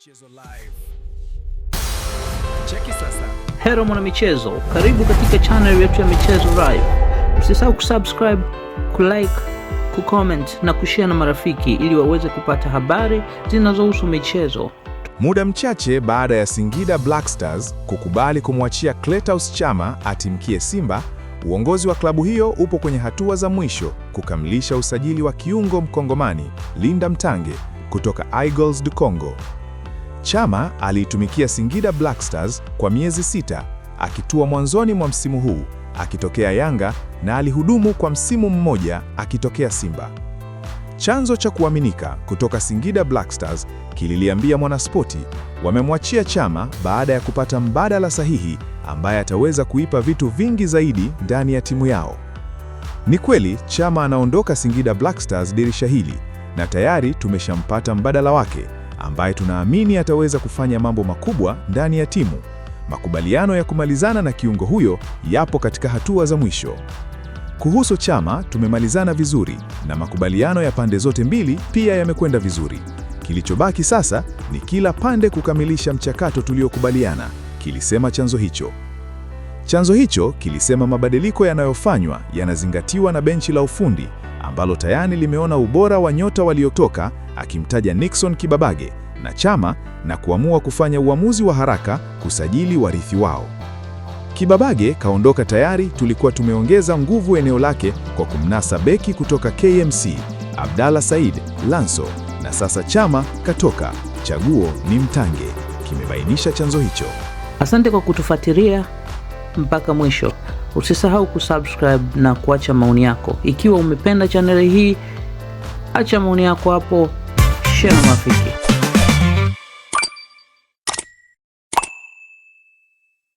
Michezo Live. Cheki sasa. Hero mwanamichezo, karibu katika channel yetu ya Michezo Live. Usisahau kusubscribe, kulike, kucomment na kushare na marafiki ili waweze kupata habari zinazohusu michezo. Muda mchache baada ya Singida Black Stars kukubali kumwachia Clatous Chama atimkie Simba, uongozi wa klabu hiyo upo kwenye hatua za mwisho kukamilisha usajili wa kiungo Mkongomani Linda Mtange kutoka Eagles du Congo. Chama aliitumikia Singida Black Stars kwa miezi 6 akitua mwanzoni mwa msimu huu akitokea Yanga na alihudumu kwa msimu mmoja akitokea Simba. Chanzo cha kuaminika kutoka Singida Black Stars kililiambia Mwanaspoti wamemwachia Chama baada ya kupata mbadala sahihi ambaye ataweza kuipa vitu vingi zaidi ndani ya timu yao. Ni kweli Chama anaondoka Singida Black Stars dirisha hili na tayari tumeshampata mbadala wake ambaye tunaamini ataweza kufanya mambo makubwa ndani ya timu. Makubaliano ya kumalizana na kiungo huyo yapo katika hatua za mwisho. Kuhusu Chama tumemalizana vizuri na makubaliano ya pande zote mbili pia yamekwenda vizuri. Kilichobaki sasa ni kila pande kukamilisha mchakato tuliokubaliana, kilisema chanzo hicho. Chanzo hicho kilisema mabadiliko yanayofanywa yanazingatiwa na benchi la ufundi ambalo tayari limeona ubora wa nyota waliotoka, akimtaja Nixon Kibabage na Chama na kuamua kufanya uamuzi wa haraka kusajili warithi wao. Kibabage kaondoka tayari, tulikuwa tumeongeza nguvu eneo lake kwa kumnasa beki kutoka KMC Abdalla Said Lanso, na sasa Chama katoka, chaguo ni Mtange, kimebainisha chanzo hicho. Asante kwa kutufuatilia mpaka mwisho. Usisahau kusubscribe na kuacha maoni yako. Ikiwa umependa chaneli hii, acha maoni yako hapo, share na marafiki.